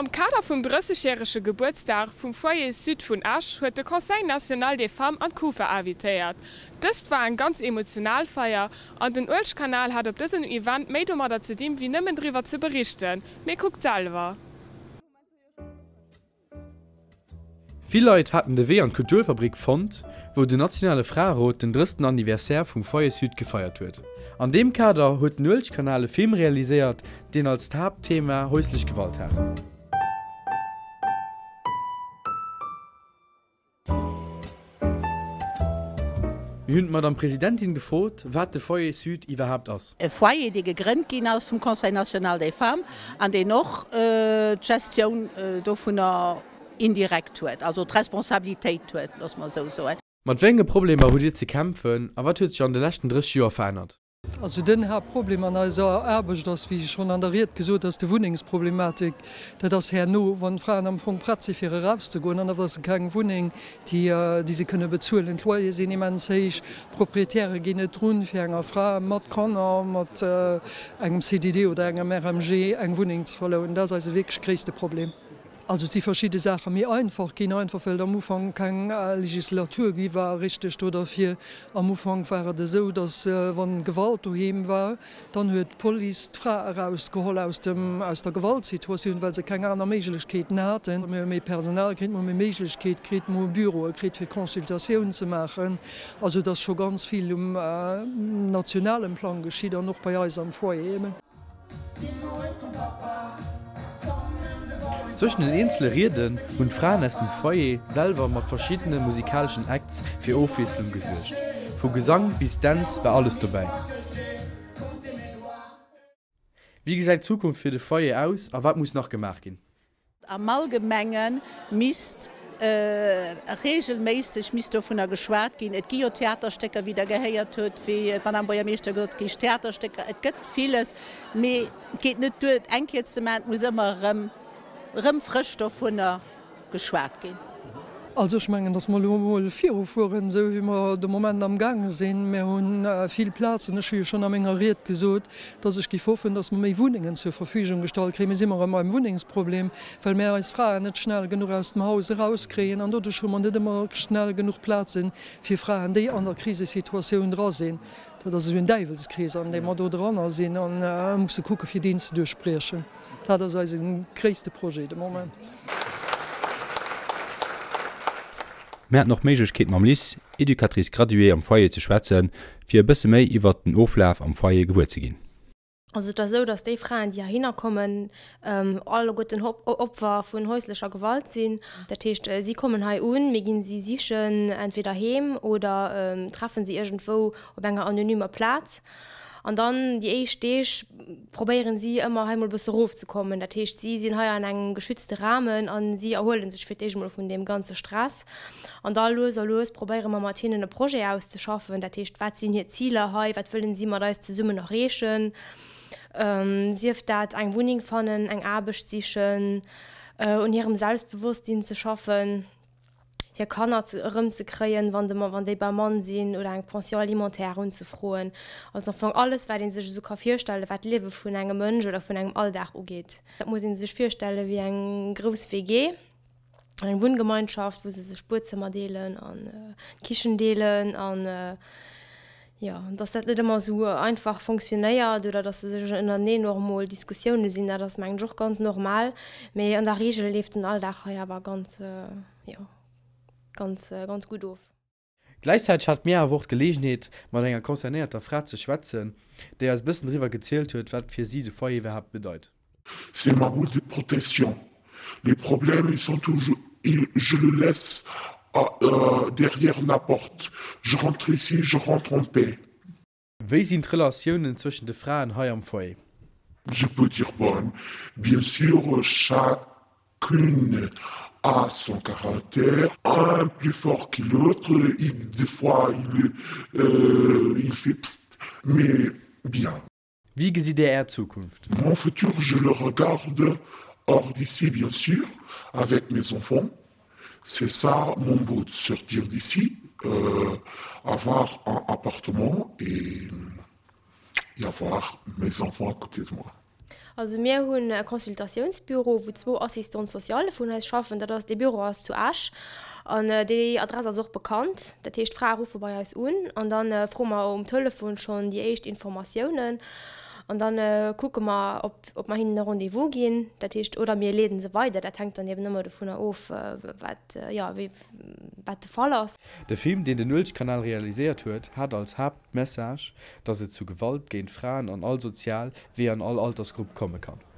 Am Kader vum 30 järege Gebuertsdag vum Foyer Sud vun Esch huet de Conseil National des Femmes an d'Kufa invitéiert. Dëst war eng ganz emotional Feier an den Uelzechtkanal hat op dësem Event méi domadder ze dinn wéi nëmmen driwwer ze berichten. Mee kuckt selwer. Vill Leit haten de Wee an d'Kulturfabrik fonnt, wou den nationale Fraerot den 30. Anniversaire vum Foyer Sud gefeiert huet. An deem Kader huet den Uelzechtkanal e Film realiséiert, deen als Haaptthema häuslech Gewalt hat. Mir hunn d'Madame Presidentin gefrot, wat de Foyer Sud iwwerhaapt ass. E Foyer, dee gegrënnt ginn ass vum Conseil national des femmes an deen och d'Gestioun dovunner indirekt huet, also d'Responsabilitéit huet, loosse mer esou soen. Mat wéi enge Problemer hutt Dir ze kämpfen a wat huet sech an de leschten 30 Joer verännert? Also den Haaptproblem an eiser Aarbecht ass, wéi schonn an der Ried gesot, ass de Wunnengsproblematik. Dat ass herno, wann d'Fraen am Fong prett si fir erauszegoen, an da wa se keng Wunneng, déi déi se kënne bezuelen. D'Loyere sinn immens héich, d'Proprietäre ginn net drun, fir enger Fra mat Kanner, mat engem CDD oder engem RMG eng Wunneng ze verlouen. Dat ass eise wierklech gréisste Problem. Also et si verschidde Saache méi einfach ginn, einfach well et am Ufank keng Legislatur gi war richteg do derfir. Am Ufank war et esou, datt wann Gewalt doheem war, dann huet d'Police d'Fra erausgeholl aus dem, aus der Gewaltsituatioun, well se keng aner Méiglechkeeten haten. Mir hu méi Personal kritt, mir hu méi Méiglechkeet kritt, mir hu Büroe kritt fir Consultatioun ze maachen. Also et ass scho ganz vill um nationalem Plang geschitt an och bei eis am Foyer eben. Zwëschen den eenzele Rieden hunn d'Fraen aus dem Foyer selwer mat verschiddene musikaleschen Acts fir Ofwiesslung gesuergt. Vu Gesang bis Dänz war alles dobäi. Wéi gesäit d'Zukunft fir de Foyer aus a wat muss nach gemaach ginn? Am Allgemenge misst reegelméisseg misst dovunner geschwat ginn. Et gi jo Theaterstécker, wéi Der gehéiert hutt, wéi d'Madame Buergermeeschter gesot huet, et gi Theaterstécker, et gëtt villes, mee et geet net duer, et eng Kéier ze maachen, et muss ëmmer erëm, erëm frësch dovunner geschwat ginn. Also ech mengen, datt mer elo emol virufueren, esou wéi mer de Moment amgaange sinn. Mir hu vill Plazen. Ech hu jo schonn a menger Ried gesot, datt ech géif hoffen, datt mer méi Wunnengen zur Verfügung gestallt kréien. Mir si mer erëm beim Wunnengsproblem, well mir eis Fraen net schnell genuch aus dem Haus erauskréien. An doduerch hu mer net ëmmer schnell genuch Plaze fir Fraen, déi an der Krisesituatioun dra sinn. Dat ass esou en Däiwelskrees, an deem mer do dranner sinn a musse kucke fir deen ze duerchbriechen. Dat ass eise gréisste Projet de Moment. Mir haten och d'Méiglechkeet mam Liz, Educatrice graduée am Foyer ze schwätzen, fir e bësse méi iwwert den Oflaf am Foyer gewuer ze ginn. Also et ass esou, datt déi Fraen, déi heihinner kommen, alleguerten Opfer vun häuslecher Gewalt sinn. Dat heescht, si kommen hei un, mir ginn si sichen, entweder heem oder treffen si iergendwou op enger anonymer Plaz. An dann déi éischt Deeg probéieren si ëmmer hei mol e bësse erofzekommen. Dat heescht, si sinn hei an engem geschützte Rahmen a si erhuele sech fir d'éischt mol vun deem ganze Stress. An da lues a lues probéiere mer mat hinnen e Projet auszeschaffen. Dat heescht, wat sinn hir Ziler hei, wat wëllen si mat eis zesummen erreechen? Sief dat eng Wunneng fannen, eng Aarbecht sichen, un hirem Selbstbewosstsinn ze schaffen. hir Kanner erëmzekréien, wann de wann déi beim Mann sinn, oder eng Pension alimentaire unzefroen. Also am Fong alles, wat ee sech esou ka virstellen, wat d'Liewe vun engem Mënsch oder vun engem Alldag ugeet. Dat muss ee sech virstelle wéi eng grouss WG, eng Wunngemeinschaft, wou se sech d'Buedzëmmer deelen an d'Kichen deelen an jo, dass dat net ëmmer esou einfach fonctionnéiert oder dass se sech ënnerteneen och emol Diskussioune sinn, dat ass mengen ech och ganz normal. Mee an der Reegel leeft den Alldag hei awer ganz, jo, ganz, ganz gutt of. Gläichzäiteg hate mir awer och d'Geleegenheet, mat enger concernéierter Fra ze schwätzen, déi eis e bëssen driwwer gezielt huet, wat fir si de Foyer iwwerhaapt bedeit. C'est ma roue de protection. Les problèmes, ils sont toujours, ils, je le laisse à, euh, derrière la porte. Je rentre ici, je rentre en paix. Wéi sinn d'Relatiounen zwëschen de Fraen hei am Foyer? Je peux dire bonne. Bien sûr, chacune a son caractère, un plus fort que l'autre, il, des fois il, euh, il fait pst, mais bien. Wéi gesitt Dir Är Zukunft? Mon futur, je le regarde hors d'ici bien sûr, avec mes enfants. C'est ça mon but, sortir d'ici, euh, avoir un appartement et, et avoir mes enfants à côté de moi. Also mir hunn e Consultatiounsbüro, wou zwou Assistantes sociales vun eis schaffen. Dat ass, dee Büro ass zu Esch an déi Adress ass och bekannt. Dat heescht, d'Frae ruffe bei eis un an da froe mer um Telefon schonn déi éischt Informatiounen an da kucke mer, ob, ob mer hinnen e Rendez-vous ginn. Dat heescht, oder mir leeden se weider, dat hänkt dann eben ëmmer dovunner of, wat, jo, wéi, wat de Fall ass. De Film, deen den Uelzechtkanal realiséiert huet, hat als Haaptmessage, datt et zu Gewalt géint Fraen an all Sozial wéi an all Altersgrupp komme kann.